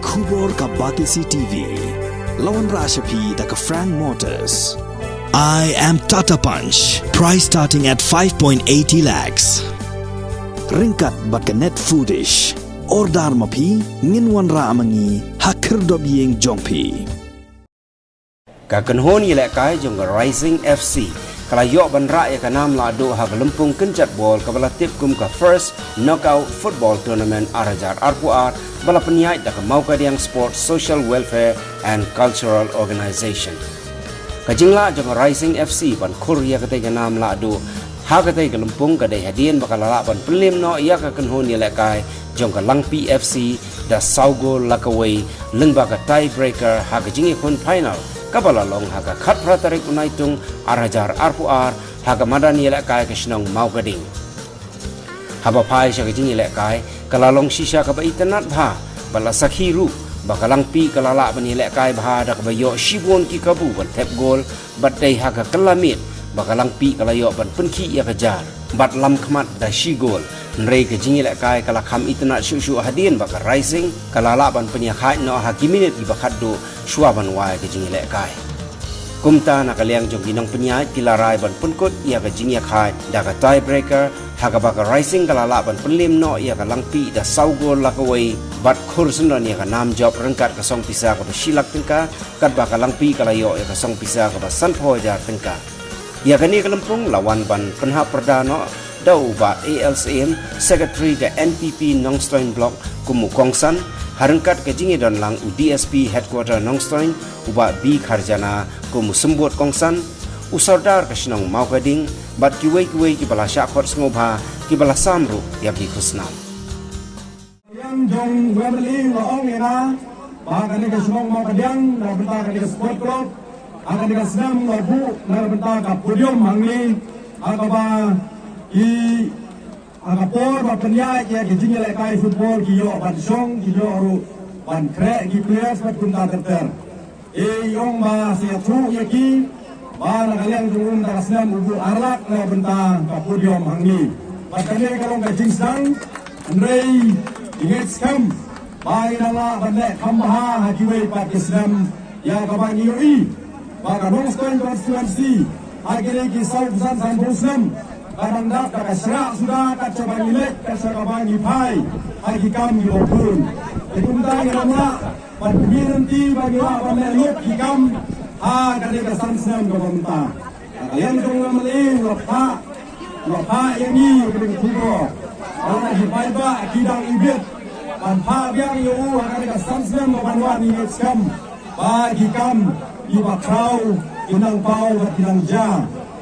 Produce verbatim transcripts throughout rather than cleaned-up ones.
Khubor ka Batesi T V. La wanrah sha phi da ka Frank Motors. I am Tata Punch. Price starting at five point eighty lakhs. Ryngkat bad ka Net Foodish. Order ma phi, ngin wanrah ma ngi ha khyrdop ïing jong phi. Ka kynhun ïalehkai jong ka Rising F C ka la ïoh ban rah ïa ka nam lahduh ha ka lympung kynjat bol kaba la tip kum ka First Knockout Football Tournament ar hajar arphew ar, ba la pynïaid da ka Mawkadiang Sports Social Welfare and Cultural Organization. Ka jinglah jong ka Rising F C ban khur ïa katei ka nam lahduh ha katei ka lympung ka dei hadien ba ka la lah ban pynliem noh ïa ka kynhun ïalehkai jong ka Langpih F C da saw gol la kawei, lyngba ka tiebreaker ha ka jingïakhun final kaba la long ha ka khatphra tarik u Naitung ar hajar arphew ar, ha ka madan ïalehkai ka shnong Mawkading. Haba phai sha ka jingïalehkai, ka la long shisha kaba itynnad bha, bad la sakhi ruh ba ka Langpih ka la lah ban ïalehkai bha da kaba ïoh shibun ki kabu ban thep gol, bad dei ha ka kylla miet ba ka Langpih ka la ïoh ban pynkhih ïa ka jar bad lam khmat da shi gol. Hynrei ka jingïalehkai ka la kham itynnad shuh shuh hadien ba ka Rising ka la lah ban pynïakhaid noh ha ki minit kiba khatduh shuwa ban wai ka jingïalehkai. Kumta, na ka liang jong ki nongpynïaid ki la rai ban pynkut ïa ka jingïakhaid da ka tiebreaker, ha kaba ka Rising ka la lah ban pynliem noh ïa ka Langpih da saw gol la kawei, bad khur syndon ïa ka nam jop ryngkat ka song pisa kaba shi lak tyngka, katba ka Langpih ka la ïoh ïa ka song pisa kaba sanphew hajar tyngka. Ïa kane ka lympung la wan ban pynhap pyrda noh da u Bah A L Syiem, Secretary ka N P P Nongstoiñ Block, kum u kongsan, ha ryngkat ka jingïadon lang u D S P Headquarter Nongstoiñ, u Bah B Kharjana, kum u symbud kongsan, u Sordar ka shnong Mawkading, bad kiwei kiwei kiba la shah khot sngewbha, kiba la sam ruh ïa ki khusnam. Yang jong U M L A u la ong ïa nga ba kane ka shnong Mawkadiang na ka bynta kane ka sport club, ha kane ka snem la buh na ka bynta ka podium hangne, ha kaba ki, ha ka por ba pynïaid ïa ka jingïalehkai football ki ïoh ban shong, ki ïoh ruh ban khreh ki players bad kumta ter ter. I ong ba sa ïathuh ïa ki ba na ka liang jong u mynta ka snem u buh ar lak na ka bynta ka podium hangne. Bad kane ka long ka jingsdang, hynrei i ngeit skhem ba i nang lah ban leh kham bha ha kiwei pat ki snem, ïa kaba ngi ïohi ba ka Nongstoiñ constituency ha kine ki saw phew san sanphew snem ka dang dap da ka shrah suda kat shaba ngi leit, kat shaba ngi phai ha ki kam kiba bun. Te kumta ngi nang lah ban pynmih lynti ba ngi lah ban leh lut ki kam ha kane ka san snem kaba mynta. Ka liang jong U M L A u la phah, u la phah ïa ngi ïa kane ka khubor. Ba la ki paidbah ki dang ibit ban phah biang ïa u ha kane ka san snem ba ban wan. Ngi ngeit skhem ba ki kam kiba khraw ki nang paw bad ki nang jia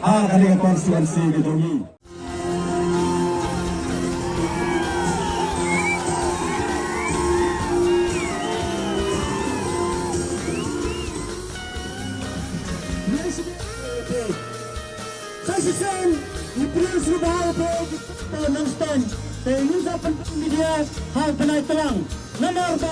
ha kane ka constituency ka jong ngi. Sa shisien ngi pynlong sngewbha ïa phi ki paw Nongstoiñ, te ngin sa pynpaw media ha u bnai tlang. Namar ba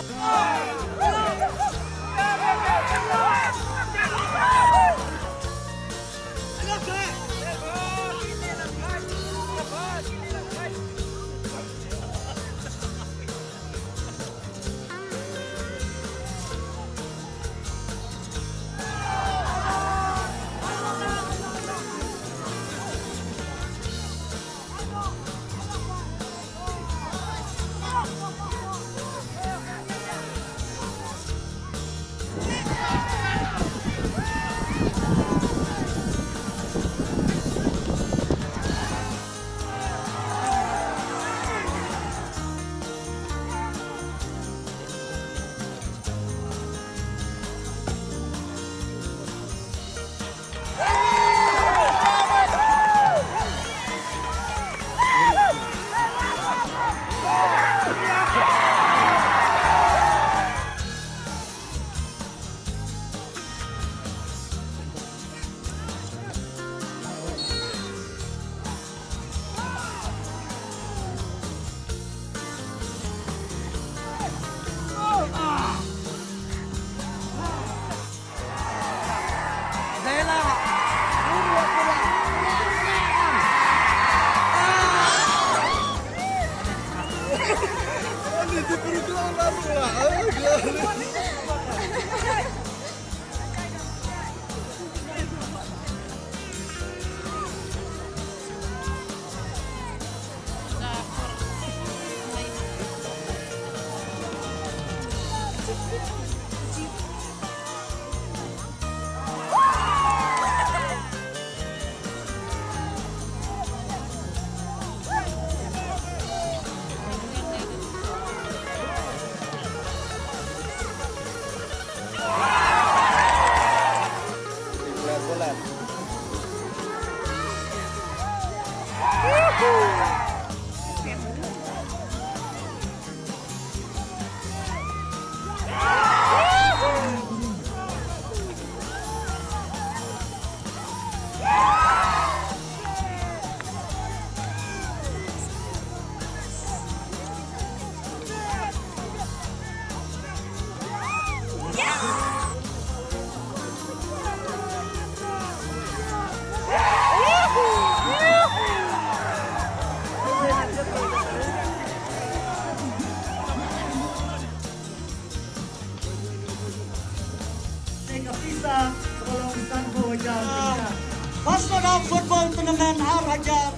First Round Football Tournament ar hajar.